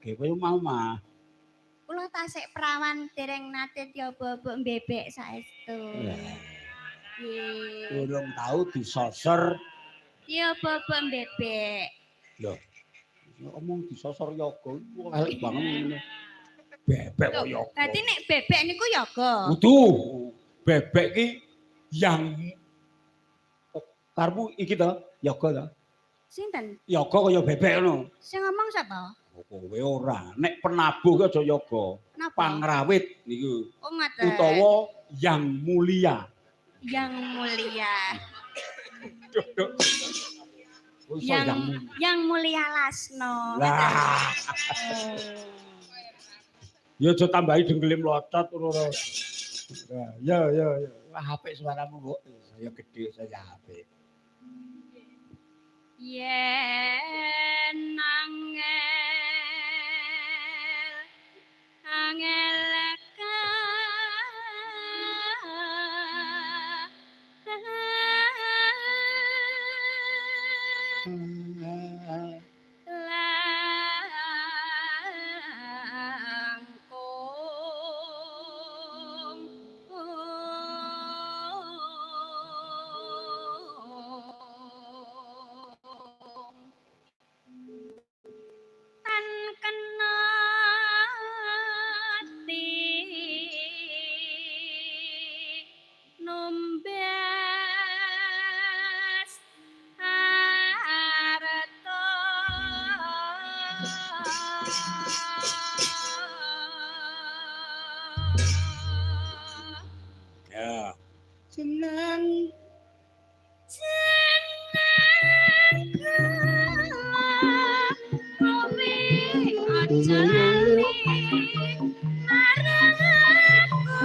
Nggih kaya mau mah. Kula tasik prawan dereng nate diobo-obo bebek saestu. Nggih. Durung tau disosor. Diobo-obo bebek. Lho. Ngomong disosor yoga iku elek banget ngene. Bebek kok yoga. Berarti nek bebek niku yoga. Kudu. Bebek ki yang karepmu iki to, yoga to. Sinten? Yoga kaya bebek ngono. Sing ngomong sapa? Oh, kowe ora. Nek penabuh ki aja yoga. Napa? Pangrawit niku. Oh ngoten. Utawa yang mulia. Yang mulia. Duh, duh. Oh, iso Yang yang mulia. yang mulia Lasno. Lah, Oh. ya aja tambahi dengkele mlocot ngono. Ya ya ya. Wah, apik suaramu, Bu. Saya gede, saya apik. Yen angel angel langkung tan kena ati numbas arta. Ya. Jeneng Jeneng kula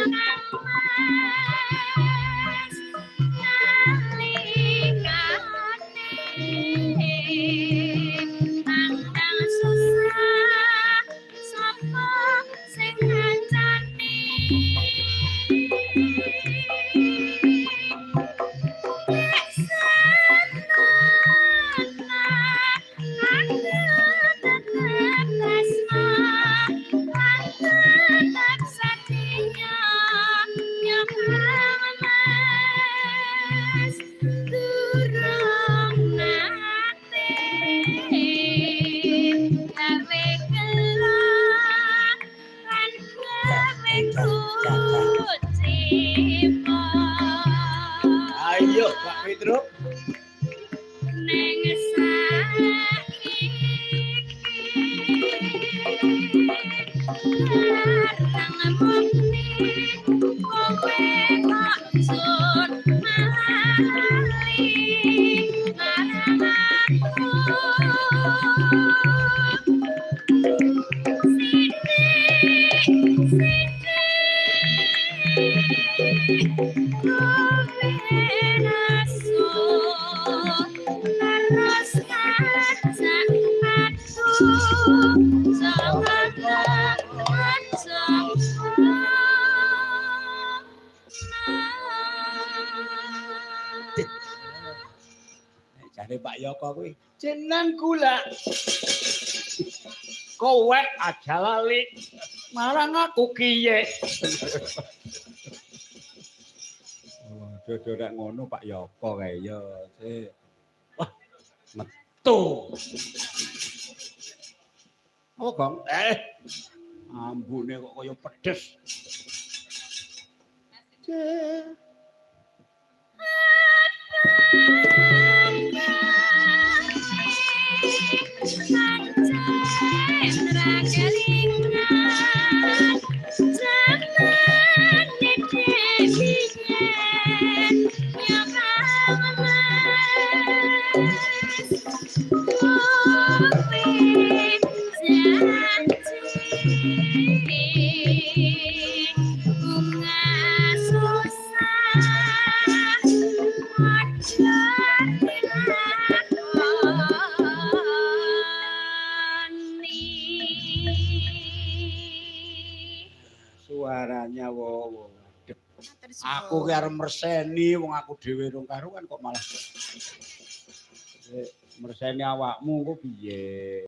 kowe aja lali marang aku wingi Kang Mas nalikane tandang susah sapa sing ngancani. Ayo, Pak Petruk. Neng saiki larang mukti kowe kok sun lali marang aku sithik sithik kowe nasu terus ngajak aku jangan. Jare Pak Yoko kuwi jeneng gula. Kowe aja lali marang aku kiye. Oh, dodo rek ngono Pak Yoko kae ya. Sik. Wah, metu. Apa, Gong? Ambune kok kaya pedes. Suaranya wo. Aku ki arep merseni wong aku dhewe rung karuan kok malah. Merseni awakmu engko piye?